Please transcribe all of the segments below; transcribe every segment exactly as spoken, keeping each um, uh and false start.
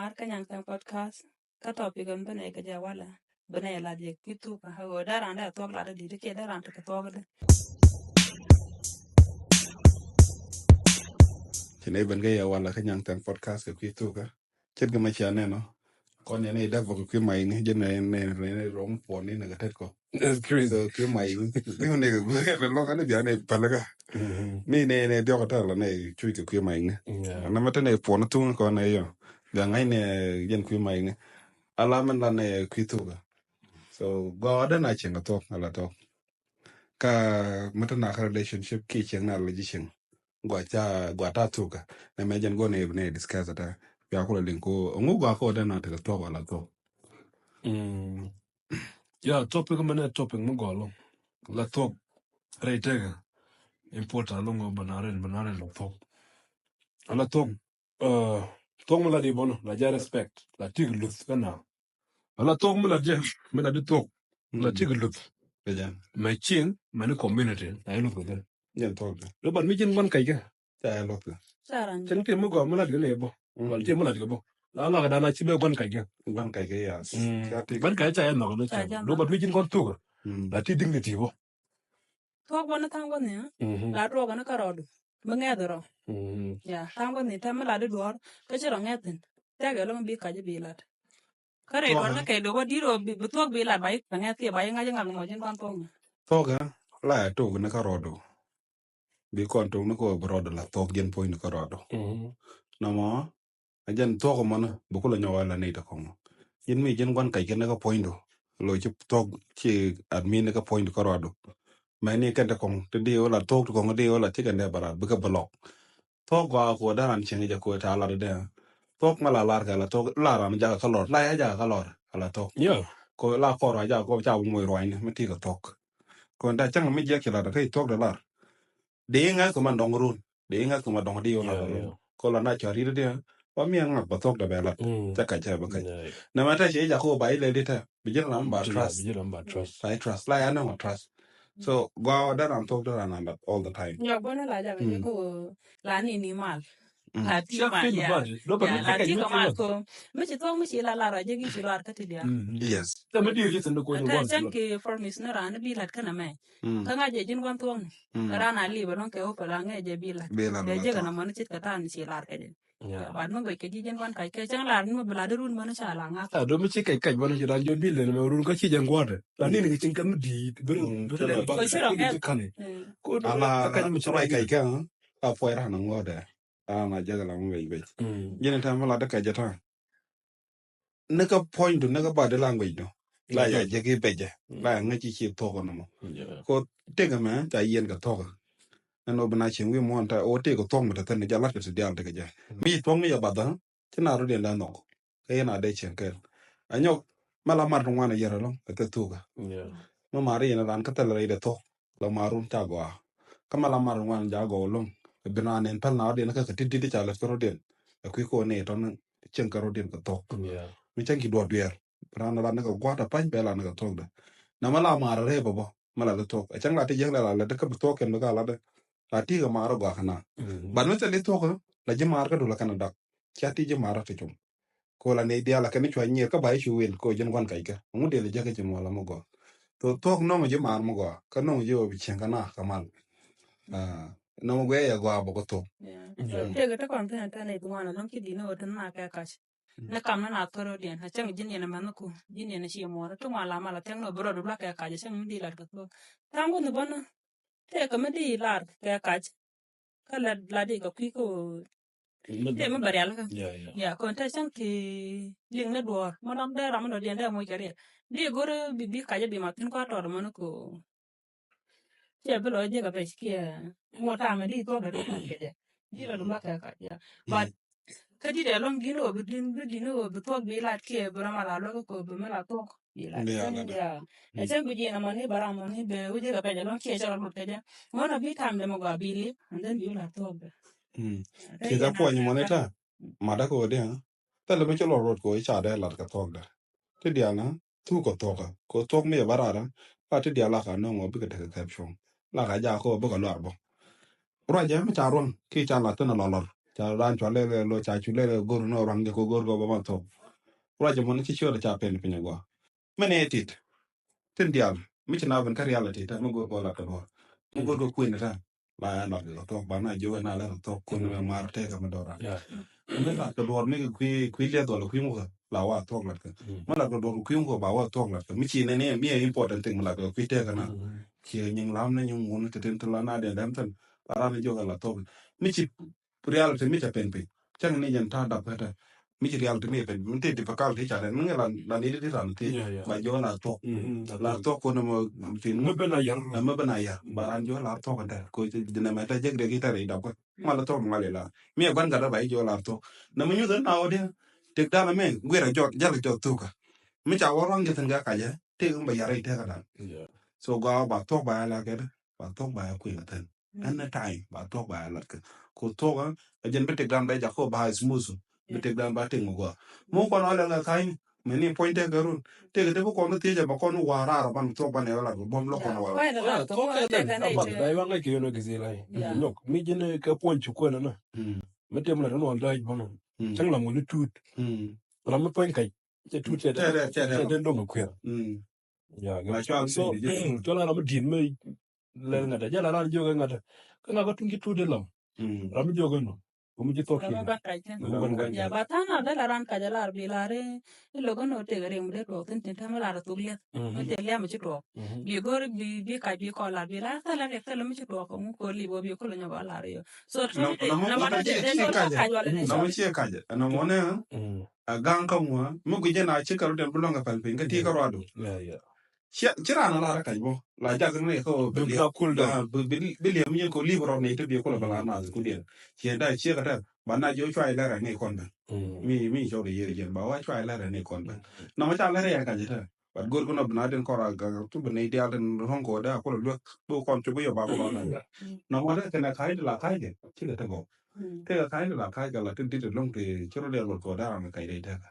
maar kä Nyaŋ Tɛŋ podcast. Kä topic ɛn bä nɛ kɛ jɛ walɛ bä nɛ lat jɛ kui̱ thuk. Ɣöö dee raan dee thuɔk lat dee di̱t kiɛ dee raan tekɛ thuɔk dee. Ci nɛ ben kɛ yɛ walɛ kä Nyaŋ Tɛŋ podcast kɛ kui̱ thuk. Ce̱tkɛ mɛ cia nɛn ɔ kɔn yɛn i̱ däk bä kɛ kui̱ mac ni jɛ nɛ nɛ nɛ rɔm puɔn ni nɛ kɛ tet kɔ. That's crazy. So kui̱ mac ni ni wä nɛ kɛ guɛ kɛ lɔ kɛ ni bia nɛ pälä kä. Ni nɛ nɛ diɔk kä tɛl nɛ cuc kɛ kui̱ mac ni. Nɛ mɛ te nɛ puɔn ni thuŋ kɔ nɛ yɔ bia ŋa̱c nɛ jɛn kui̱ mac ni. Ala mɛn la nɛ kui̱ thuk. So gɔɔ dee na cieŋ kɛ thuɔk ala thuɔk. Ka mɛ te na kä relationship kiɛ cieŋ na la ji̱ cieŋ. Gua ca gua ta thukä nɛ mɛ jɛn gua nɛ nɛ discuss ata. Bia kula liŋ ko ŋu gua ko dee na tekɛ thuɔk wala thuɔk. Mm. Ya topic mɛ nɛ topic mi gɔl la thuɔk rɛy tekɛ important lo ŋɔ banarin banarin la thuɔk. Ala thuɔk uh, thuɔk mi la di bono la ja respect la tik luth kana. Ala thuɔk mi la jɛ mi la di thuɔk la tik luth. Mɛ cieŋ mɛ ni community la yi luth kɛ jɛ. Jɛn thuɔk de. Lo bat mi jin guan kɛ jɛ. Ca yɛ luth kɛ. Cɛn ti mi gɔɔ mi la di kɛ ni bɔ. Wal ti mi la di kɛ bɔ. La la kɛ dana ci bɛ guan kɛ jɛ. Guan kɛ jɛ yas. Guan kɛ jɛ ca yɛ nhɔk ni cɛn. Lo bat mi jin guan thuɔk la ti dignity bɔ. Thuɔk bɔ ni thaŋ guan ni la tuɔk ni kärɔɔdu. Mi ŋɛth rɔ. Ya thaŋ guan ni tɛm mi la di duɔr kä ci rɔ ŋɛthin. Tɛkɛ loŋ bi kac bi lat. Kä rɛy duɔr kä kɛl wä di̱t ɔ bi thuɔk bi lat ba yi kɛ ŋɛth kiɛ ba yi ŋa̱c ŋa̱c ŋɔc in kɔn thuɔk ni. Thuɔk ɛ la yɛ tok ni kä rɔɔdu. Bi kɔn tok ni kä wä bi rɔɔdu la thuɔk ji̱n puɔ̱ny ni kä rɔɔdu. Nɔmɔ a jɛn thuɔk mɔni bi kulɛ nyɔk a la nɛy ti kɔŋ. Ji̱n mi ji̱n gua̱n kac kɛn ni kä puɔ̱nydu. Lo ci thuɔk ci admin ni kä puɔ̱nydu kä rɔɔdu. Mɛ ni kɛn ti kɔŋ ti di wä la thuɔk ti kɔŋ di wä la ci kɛn dee ba lat bikɛ bi lɔk. Thuɔk gɔaa kɛ wä dee ran cieŋ jɛ kɛ wä ta̱a̱ lat dee. Thuɔk mɛ la lar kɛ la thuɔk la ran jakä kä lɔr la ya jakä kä lɔr kɛ la thuɔk. Kɛ la kɔr wa jakä kɔ ca bi moc ruacni mi ti kɛ thuɔk. Kɛ wä da cäŋ mi jiɛk ci lat kä thuɔk dee lar. Dee ŋa̱th kɛ ma dɔŋ run dee ŋa̱th kɛ ma dɔŋ di wä lat run. Kɛ la na cɔr ri dee ba mi ŋa̱th ba thuɔk dee bɛ lat. Cä kac cä bɛ kac. Nɛ mɛ tɛ ci jakä wä ba ilɛ di tɛ. Bi ji̱n ram ba trust. Bi ji̱n ram ba trust. Ba trust la ya nɛ ma trust. So gua dee ran thuɔk dee ran anda all the time. Nyɔk bä ni la jaga jɛ ko la ni ni mal. La ti mal ya. La ti ko mal ko. Mi ci thuɔk mi ci la la ra jɛ ki ci lar ka ti dia. Yes. Tɛ mi di ri tɛ ni ko ni wan. Tɛ cɛn ki promise ni ran bi lat kana mɛ. Ka ŋa jɛ ji̱n wan thuɔk ni. Ka ran a li ba lɔŋ kɛ wä pa la ŋɛ jɛ bi lat. Bi lat. Jɛ jɛ kana mɔ ni cit ka tan ci lar ka jɛ. Bat mi gɔc kɛ ji̱ jɛn gua̱n kac kɛ cäŋ lar ni mi bi lat run män ca la ŋa̱k. A domi ci kac kac män ci ran jɔ bil den mɛ run kä ci jɛn gua̱dɛ. La ni ni kɛ cin kɛ mi di̱i̱t bi run bi run ba kɛ kani. Ko ala kac mi ci rai kac kɛ a puɔy ran ŋɔdɛ. Ana jɛ la mi bec bec. Jɛn ta mi la de kac jɛ ta. Ni kä puɔ̱nydu ni kä body language du. La ya jɛ ki becɛ la ya ŋäc ci ci thuɔk nɔmɔ. Ko tëk mɛ ca yien kɛ thuɔk. Ɛn ɔ bi na cieŋ wi̱i̱ muɔ̱ɔ̱n ta ɔ tëk kɛ thuɔk mi te thɛn ni jɛ lat kɛ ti diaal tekɛ jɛ. Mi ci thuɔk mi jɛ bath ci na rɔ diɛn la nhɔk. Kɛ yɛn a dee cieŋ kɛl a nyɔk. Mɛ la mar ti ŋuan a yɛr ɛlɔŋ kɛ thɛ thukä. Mɛ mar yɛn ran kä thɛl rɛy dɛ thuɔk. La marun ca gɔaa. Kä ma la mar ŋuan ja gɔw loŋ. Bi na nen päl na rɔ̱diɛn kä kä tit tit ca lät kä rɔ̱diɛn. Ɛ kui̱ ko ni tɔn cieŋ kä rɔ̱diɛn kä thok. Mi cäŋ ki duɔt duɛɛr. Bi na la ni kä gua̱t a pa̱ny bɛ la ni kä thok dɛ. Na ma la mar rɛp bä bä ma la dä thok. Ɛ cäŋ la ti jiäk la la lät kä bi thok kɛn bi ka la dä. La ti kä mar gɔaa kä na. Ban mi thil i thok la ji̱ mar kä du la kɛn a dak. Cia ti ji̱ mar a ti cum. Ko la nɛy diaal a kɛn cua nyier kä ba i̱ cu wil ko jɛn gua̱n kac kɛ ŋu diɛl jɛ kä ci muɔl amä gɔaa. Tho thuɔk nɔŋ ji̱ maar mɛ gɔaa kä nɔŋ ji̱ ɣöö bi cieŋ kä na kä mal. Nɔŋ guɛ yɛ gɔaa bä kä thok. Tëëkɛ te kɔn thin a tɛn i̱ thuɔ̱ɔ̱n a lɔŋ ci di̱n ɣöö te na kɛ kac. Ni kam ni na thor ɣöö diɛn a cäŋ ji̱n yɛn a mɛn ni ku ji̱n yɛn a ci muɔl ti ŋuan la mal a thiaŋ ni ɣöö bi rɔɔd bi luak kɛ kac a cäŋ mi di lat kɛ thuɔ̱k. Tha̱a̱ŋ gua̱n ni bä ni tëëkɛ mi di lar kɛ kac. Kä la la di ka kui̱ kä ɣöö tëë mi bɛ rial kä. Ya kɔn te cäŋ ti liŋ ni duɔɔr mɔ dɔ̱ŋ dee ram mi dɔ̱diɛn dee moc kɛ riɛl di go̱r bi bi kacä bi ma thin kua tɔɔr mɔ ni ko. Cɛ bi lɔ jiɛk a pec kiɛ ŋuɔt tamɛ di thuɔk dee kɛ jɛ di la dum la kɛ kac ya. But kä di dee lɔŋ din ɣöö bi din bi din ɣöö bi thuɔk bi lat kiɛ bi ram a la luäk kɛ bi mi la thuɔk. Bi la, bi la. Ɛn cäŋ bi jiɛn amɔni bara amɔni bɛ wi̱cɛ kɛ pɛcɛ lɔŋ kiɛ cɛ rɔ lut kɛ jɛ. Ŋuɔn a bi tam dɛ mɛ gɔaa bi lip, and then bi la thuɔk bɛ. Kiɛ ca puɔny mɔni ta. Madä kɛ wä diɛ. Thilɛ mi ci lɔ rot kɛ wä ca dee lat kɛ thuɔk dɛ. Ti diaal na thuk kɛ thuɔk kɛ kɛ thuɔk mi yɛ bara ra. La ti diaal la ka nöŋ wä bikɛ tekɛ kɛp cuɔ̱ŋ. La ka ja kɛ wä bikɛ luar bä. Ruacɛ mi ca ruaŋ ki ca lat thin a lɔ lɔr ca raan cua lɛl lo ca cu lɛl go̱r ni ruaŋ jɛ ko go̱r kɔ ba ma thok. Ruacɛ mɔni ci ciöt ca pen piny agua. Mɛn ɛ tit tin dial mi ci na ben kä reality ta mi go̱r kɔ lat kɛ duɔr mi go̱r kɔ kuin ta. La ya lat kɛ thok ba na jiwe na lɛ thok kun mi mar te ka mi dora. Mi lat kɛ duɔr mi kui kui liɛ dɔl kui muka. La wa thuɔk lat kä. Mi lat kɛ duɔr kui̱ ŋuɔ ba wa thuɔk lat kä mi ci nɛ ni mi ɛ important thing mi lat kɛ kui̱ tɛk kɛ na. Ci nyiŋ lam ni nyiŋ ŋun ti tin ti la na diɛn dɛm thin. La ran ni jiɔk ɛ la thuɔk mi ci reality mi ca pen piny. Cäŋ ni jɛn ta̱a̱ dap kɛ tɛ mi ci reality mi pen mi ti difficult ti ca dɛn mi ŋɛ la la ni di ran ti. Ba jiɔk la thuɔk. La thuɔk kun mɔ tin mi ben a yar. Mi ben a yar ba ran jiɔk la thuɔk kɛ tɛ ko di nɛ mɛ tɛ jek de ki tɛ ri dap kɛ. Mal thok mal ila mi a guan gata ba i jo la thok. Na mi nyuth na odi tek dana mi gwira jot jal jot thuka. Mi cha woro ngi thin ga kaje tek ba yare tek dan. So ga ba thok ba la ke ba thok ba ku la thin. An na time ba thok ba la ke ko thok a jen bi tek dan ba ja ko ba smooth. Bi tek dan ba tek mo go mo ko no la kai. Mɛ ni puɔ̱ny tɛk kɛ run tɛk tɛ bi kɔn thiec ɛ ba kɔn wa̱a̱ raar ɔ ban thuɔk ban ɛ lat kɛ buɔ̱m lo̱k kɔn wa̱a̱. Thuɔk kɛ dɛn ɛ ba ŋa̱c kɛ yɛn ɔ kɛ thiec la nyɔk mi ji̱n kɛ puɔ̱ny cu kuɛn ɛnä. Mi tɛm la tɛn wal da̱a̱c bɔn ɔ cäŋ la ŋuɔ̱ni tuut. Ram mi puɔ̱ny kac cɛ tuut cɛ dɛn dɔŋ kɛ kuɛn. Ya gɛ cɔl so cɔl a ram mi di̱t mi lɛl ŋa̱t ɛ jɛ la ran jiök ɛ ŋa̱t ɛ kä ŋa̱t kä tuŋ ci tuut dee lam. Ram mi jiök ɛ nɔ. Kum ci thok kin. Ba tan a dala ran kaja lar bi lar i logo no tega rim de tuok tin tin tam lar tuk liet. Mi te liam ci tuok. Bi gor bi bi kaj bi ko lar bi lar tala de tala mi ci tuok ko mu ko li bo bi ko lo nyoba lar yo. So na mo na mo ci kaj wala ne. Na mo ci kaj. Na mo ne a gang ka mo. Mo gije na ci karu den bulonga pal pin ka ti ka rwado. Ci raan a lar kac bɔ la jak ni ko bi liam. Bi liam yin ko lib rɔ ni ti bi kula bala na ku diɛ. Ci da ci ka ta ba na jo cua ilɛrɛ ni kɔn bɛ. Mi mi cɔ de yeri jɛn ba wa cua ilɛrɛ ni kɔn bɛ. Na ma ca lɛrɛ ya kac ta. Bat gor ko na bina den kɔra ga tu bi ni dial den hɔn ko da kula luek bu kɔn cu bi yo ba kula na. Na ma da kena kac la kac ke ci ka ta bɔ. Te ka kac la kac ka la ti dit lɔŋ ti ci ro de lor ko da ran kac de ta ka.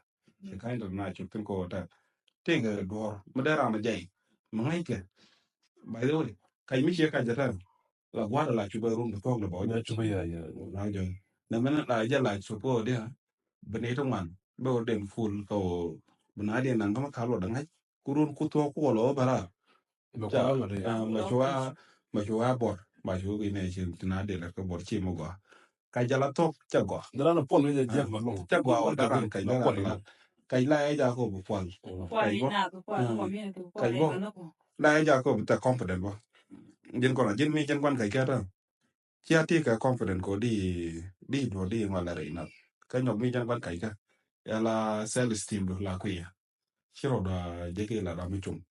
Ci ka̱ny tɔ na cuk thin ko ta. Tëëkɛ duɔ̱ɔ̱r mi dee ram a jay mi ŋa̱ckɛ. By the way kac mi ciɛ kac a tɛn la gua̱a̱r la cupɛ run bi thuɔ̱k lɛ bɔ. Na cupɛ ya ya. Na jɔ nɛ mɛn la jɛ la cup ko diɛ bi ni ti ŋuan bɛ wä den ful kɛ wä bi na diɛ naŋ kä mi ka̱l wä dɛ ŋa̱c ku run ku thuɔ̱k ku wä lɔ wä bɛ raar. Mɛ cua mɛ cua bɔr mɛ cua ki nɛ ci ti na dee lɛ kɛ bɔr ci mɛ gɔa. Ka jala thok ca gɔa. Dara na pɔl ni jɛ jɛ ma lɔŋ. Ca gɔa wa daran ka jala la. Ka la ya jako bi pɔl. Ka bɔ la ya jako bi ta confident bɔ. Jin kɔn jin mi jin kɔn ka kɛ ta. Cia ti kɛ confident ko di di do di ŋɔ la rɛ ina. Ka nyɔk mi jin kɔn ka kɛ. Ya la self esteem do la kuya. Ci rɔ dɔ jeki la dɔ mi cum.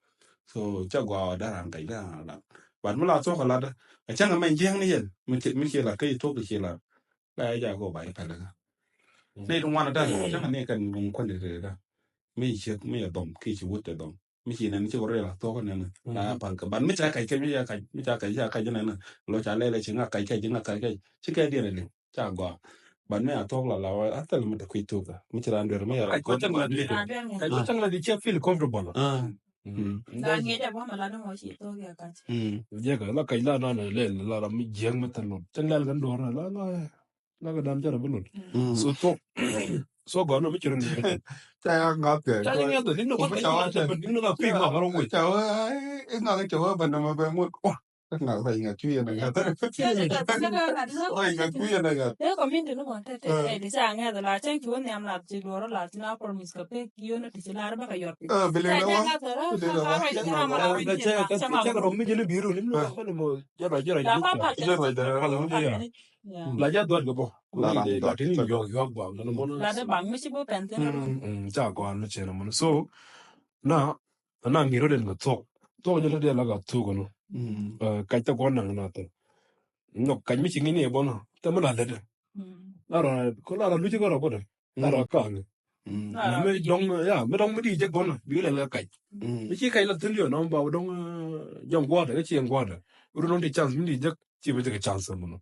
So ca gua dɛ ran kai dɛ ran la. But mi la thok la dɛ a cang mɛ jiɛŋ ni yɛn mi ci la kai thok ci la. La ya jako ba yi pɛlɛ ka. Ni dun wana dɛ cang ni kan mun kwani dɛ dɛ. Mi ci mi ya dom ki ci wut dɛ dom. Mi ci nɛ ni ci rɔ la thok nɛ ni la ya pal ka. But mi ca kai kɛ mi ca kai mi ca kai ca kai nɛ ni lo ca lɛlɛ ci ŋa kai kai ci ŋa kai kai ci kɛ diɛ ni. Ca gɔaa. But mi a thok la la wa a thil mi te kui̱ thok mi ci ran duer mi a. Kac kɔc cäŋ la di kac kɔc cäŋ la di cia feel comfortable. Jɛ kɛ la kac la na na lɛl la ram mi jiɛŋ mi thil lot cäŋ lɛl kɛn duɔr na la la la kɛ dan jɛrɛ bi lot. So thok so gɔaa na mi ci ran di. Ca ya ŋa̱th kɛ ca ya ŋa̱th kɛ ni ni kɔc ni ni ka kui̱ ŋa̱th kɛ rɔ wec. Ca wa ŋa̱th kɛ ca wa ban na ma bɛ ŋot. Ŋa rɛy ŋa cuiɛ na ŋa. Rɛy ŋa cuiɛ na ŋa. Te community ni kɔn te te te ti ca ŋɛth la cɛŋ ci wä nhiam la ci duɔrɔ la ci na promise ka pek yiono ti ci lar bä ka yɔt. Bi lɛ na wa. Bi lɛ na wa. Cɛ ka rɔ mi jini biru ni mi na kɔn mo jɛ rɔ jɛ rɔ jɛ rɔ jɛ rɔ. La jɛ duat ka bɔ. La la duat ka bɔ. Yɔk yɔk bɔ. La de bang mi ci bo pɛn tin. Ca kɔn mi cɛ na mo so na. Ana ŋi̱i̱r rot ɛn kɛ thuɔ̱k. Thuɔ̱k jɛ lät yɛ la ka thuk ɛnɔ. Kac thɛ gua̱n naŋ na thɛ. Nhɔk kac mi ci ŋi̱n yɛ bɔnɔ thɛ mi la lät ɛ. La rɔ ko la rɔ luc kɛ rɔ bɔdɛ. La rɔ kaŋ. Mi dɔŋ, ya, mi dɔŋ mi di jek bɔnɔ bi lɛ lɛ kac. Mi ci kac la thin yɔ nɔ ba dɔŋ jɔŋ guɔdɛ, ci yɛn guɔdɛ. Ru nɔŋ di chance mi di jek ci bi jek chance mɔnɔ.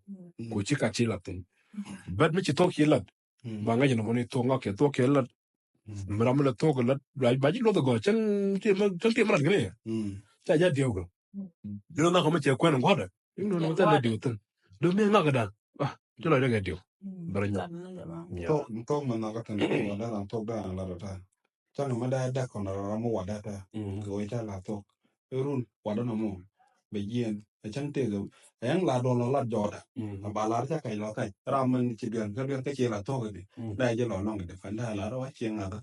Ko ci kac ci la thin. But mi ci thok ci lat. Ba ŋa̱c nɔ mɔni thok ŋa̱c kɛ thok kɛ lat. Mi ram mi la thok lat ba ji luɔth gɔ cɛn ti mi lat gini. Ca ja diɛw gɔ. Dino na kɔmɛ cɛ kuɛn ŋuɔdɛ. Ino ni mɛ tɛn la diw thin. Do mi ŋak dan. Ah, ci lɔcdɛ kɛ diw. Bɛrɛ nyɔk. Thok mi ŋak thin ŋuɔdɛ ran thok dan la dɔ ta. Cäŋ mi da dɛk kɔn rɔ mi wadɛ ta. Kɛ wee ca la thok. Run wadɛ nɔ mɔ. Bɛ jiɛn. Ɛ cäŋ tëëk. Ɛ yɛŋ la duɔl lɔ la jɔɔdɛ. A ba lar ca kac lɔ kac. Ram mi ci duɛn kä duɛn kä ci la thok di. Da ji lɔ nɔŋ di fɛn da la rɔ wa ci ŋak.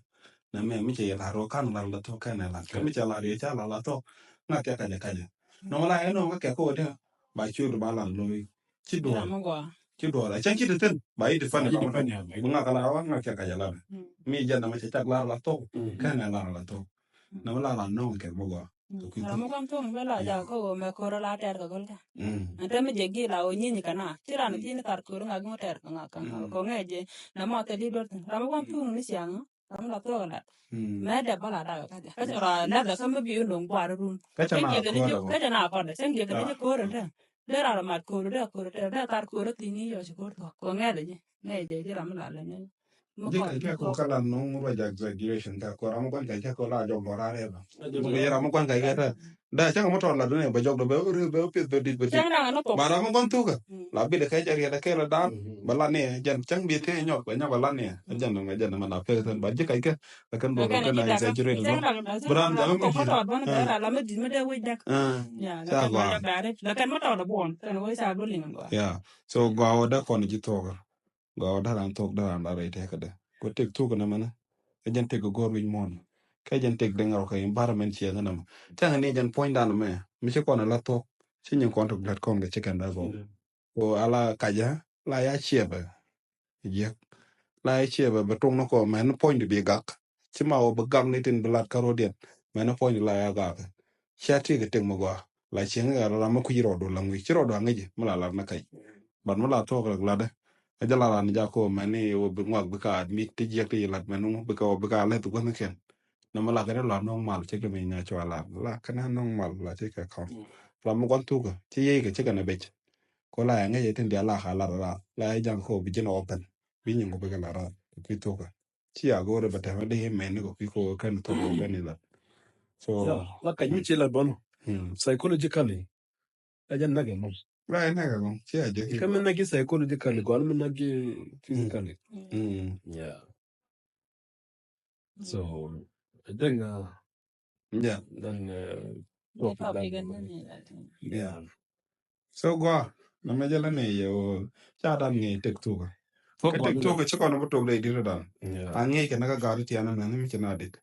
Nɛ mɛ mi cɛ yɛ lar wä kan lar la thok kɛnɛ lar. Kɛ mi cɛ lar yɛ ca lar la thok. Ŋa kɛ kajɛ kajɛ. Nɔmɔ la yɛ nɔmɔ kɛ kɛ wä dɛ. Ba ciöt ba lar lo̱i. Ci duɔr. Ci duɔr. A cɛn ci ti thin. Ba yi ti fani ba mɔ. Bi ŋa kɛ lar wä ŋa kɛ kajɛ lar. Mi jɛ nɔmɔ cɛ cak lar la thok. Kɛnɛ lar la thok. Nɔmɔ la lar nɔmɔ kɛ mɔ gɔa. Ram mi gua̱n thuɔ̱ŋ mi la jak kä ɣöö mɛ ko̱r la tɛɛr kɛ gɔl kɛ. Ɛn te mi jɛ gi̱i̱ la ɣöö nyieny kɛ na ci ran ji̱n thar ko̱r ŋak ŋu tɛɛr kɛ ŋak kɛ ŋak kɛ ŋɛɛ jɛ. Nɛ mɔ thɛ di duɔr thin ram mi gua̱n thuɔ̱ŋ ni ciaŋ. Ram mi la thuɔ̱k lat. Mɛ dɛ bä la dak kä jɛ kä cɛ rɔ lat kä mi bi wun doŋ buar run. Kä cɛ na kɔdɛ kä cɛ na kɔdɛ cɛ ŋiɛ kɛ dee jɛ ko̱r ɛn tɛ. Dee ran rɔ mat ko̱r dee ko̱r tɛ dee thar ko̱r thini yɔ ci ko̱r thuɔ̱k kɛ ŋɛɛ dɛ jɛ. Ŋɛɛ jɛ ji̱ ram mi la lɛ ŋɛɛ. Ji̱ kɛ kɛ kɔ kä la no̱o̱ŋ ruac exaggeration kä kɔ ram mi gua̱n kɛ kɛ kɔ la jɔk lɔ rarɛ ba. Ji̱ ram mi gua̱n kɛ kɛ tɛ. Da cäŋ mi tɔt la duni bɛ jɔk dɔ bɛ ri bɛ pieth bɛ dit bɛ dit. Ba ram mi gua̱n thukä. La bi de kɛ jɛ riɛt kɛ la dan. Ba la ni jɛn cäŋ bi te nyɔk bɛ nyɔk ba la ni. Jɛn ma jɛn ma na pek tän ba ji̱ kɛ kɛ. Ba kɛn bɔ kɛn a exaggerate bɔ. Ba ram jɛ mi dit. Ca gɔaa. Ya. So gɔaa wä dä kɔn ji̱ thukä. Gɔaa wä dä ran thok dä ran la rɛy tɛk dä. Ko tek thuk nɛ mɛnɛ. Ɛ jɛn tek go̱r wi̱c muɔ̱n. Kɛ jɛn tek dɛŋ rɔ kɛ environment ciɛ ŋä nɛ mɛ. Cäŋ ni jɛn puɔ̱ny dan mɛ. Mi ci kɔn la thok. Ci nyin kɔn tok lat kɔn kɛ ci kɛn dä gɔw. Ko ala kacä la ya ciɛ bɛ. Jiɛk. La ya ciɛ bɛ bɛ tok ni kɔ mɛn puɔ̱ny di bi gak. Ci ma wä bi gak ni tin bi lat kä rodiɛn. Mɛn puɔ̱ny di la ya gak. Cia ti kɛ tek mi gɔaa. La cieŋ kɛ ram mi kui̱ rɔɔdu la ŋui̱. Ci rɔɔdu a ŋi̱ci mi la lat ni kac. But mi la thok rɛ lat dɛ. Ɛ jɛ la ran ni jak ko mɛn ni wä bi ŋuak bi ka admit ti jiɛk ti yi lat mɛn ni bi ka wä bi ka lɛth gua̱n kɛn. Nɛ mi la kɛ ni la nɔŋ mal ci kɛ mi nya cua lat. La kɛ ni nɔŋ mal la ci kɛ kɔn. Ram mi gua̱n thukä ci yey kɛ ci kɛ ni bec. Ko la ya ŋi̱c ɛ tin dial la ka lat rat. La ya jaŋ ko bi ji̱n open. Bi nyiŋ ko bi kɛ lat rat. Kui̱ thukä. Ci a go̱o̱rɛ bɛ tɛmɛ di mɛn ni kɔ kui̱ kɔ kɛn thok kɔ kɛn ilat. So la kac mi ci lat bɔn. Psychologically. A jɛ nɛk ɛmɔ. La ɛ nɛk ɛmɔ ci a jɛ ki. Kä mi nɛk ki psychologically gɔn mi nɛk ki physically. Yeah. So I think uh, yeah. Then uh, topic. Yeah. So gua na mɛ jɛ la ni yɛ o ca dan ŋi̱i̱c tek thuk. Kä tek thuk ci kɔn bi tok dee dit dan. A ŋi̱i̱c kɛ na ka gat tian na ni mi ci na dit.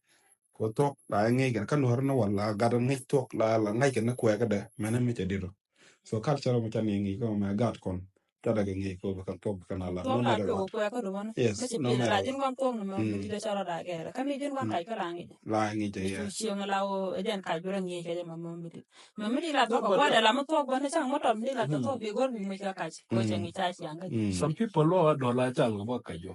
Ko thok la ŋi̱i̱c kɛ ka nuɔr ni wala gat ŋi̱i̱c thok la la ŋi̱i̱c kɛ ni kuɛ kɛ dɛ mɛ ni mi ci dit. So culture mi ca ni ŋi̱i̱c kɛ mɛ gat kɔn. Ca dagɛ ŋi̱i̱c kɛ bɛ kan thok bɛ kan ala. Thok la tok kuɛ kɛ duman. Yes. Mi ci bi la jin kɔn thok ni mɛ mi ti dee ca rɔ dagɛ. Kä mi jin kɔn kac kɛ la ŋi̱i̱c. La ŋi̱i̱c. Yes. Cieŋ la o jɛn kac bi rɔ ŋi̱i̱c kɛ jɛ mɛ mɛ mi ti. Mɛ mi di la thok kɛ kuadɛ la mi thok bä ni caŋ mi tɔt mi di la kɛ thok bi gor bi mi ca kac. Kɔ cɛ ŋi̱i̱c ca ciaŋ kɛ. Some people lo a dɔla caŋ bä kac jɔ.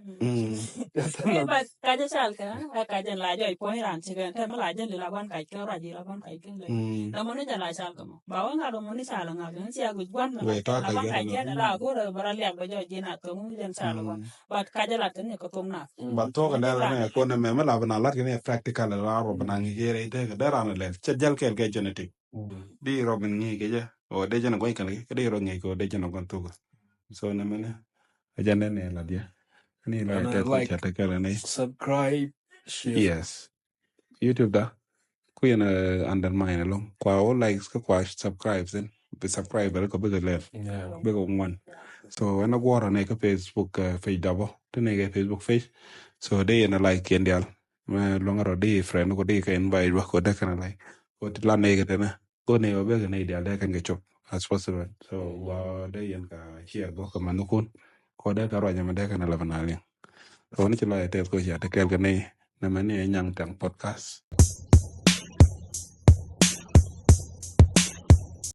Ɛ ba kac cal kɛ ɛ kac la jɔ puɔ̱ny ran ci kɛ tɛ mi la jɛ li la guan kac kɛ ruac yi la guan kac kɛ lɛ. Dɔmɔ ni jɛ la cal kɛ mɔ ba wä ŋa dɔmɔ ni cal ŋa kɛ ni cia guic guan mi la guan kac kɛ la go̱rɛ bä ra liak bä jɔ ji̱ na kɛ ŋu jɛn cal guan. But kac la kɛ ni kɛ thok na. Ba thok kɛ dɛ la ni kɛ kɔn mɛ mi la bä na lat kɛ ni practical la rɔ bä na ŋi̱i̱c kɛ rɛ ite kɛ dɛ ran lɛ cɛ jɛl kɛl kɛ genetic. Di rɔ min ŋi̱i̱c kɛ jɛ o dee jɛn gua̱ny kɛl kɛ di rɔ ŋi̱i̱c kɛ o dee jɛn gua̱n thok. So ni mɛ ni. Ajandɛ ni la diɛ. Ni la tɛ ko cɛ tɛ kɛlɛ ni. Subscribe, share. Yes. YouTube da. Ku yɛn undermine along. Kua o likes kä kua subscribe sin. Bi subscribe bɛ ko bikɛ lɛl. Bikɛ ŋuan. So ɛn a guɔrɔ ni kä Facebook page dabɔ. Ti ni kɛ Facebook page. So dee yɛn a like yɛn dial. Mɛ luɔŋ a rɔ dee friend ko dee kɛ invite wa ko dee kɛn a like. Ko ti la ni kɛ tɛnɛ. Ko ni wa bɛ kɛ ni dial dee kɛn kɛ cop as possible. So wa dee yɛn ka share bɔ kɛ mɛ nukun. Ko dee ka ruac mɛ dee kɛn a lɛ bɛ na liŋ. Ko ni ci la yɛ tɛth ko cia te kɛl kɛ ni. Nɛ mɛ ni ɛ nyaŋ tɛŋ podcast.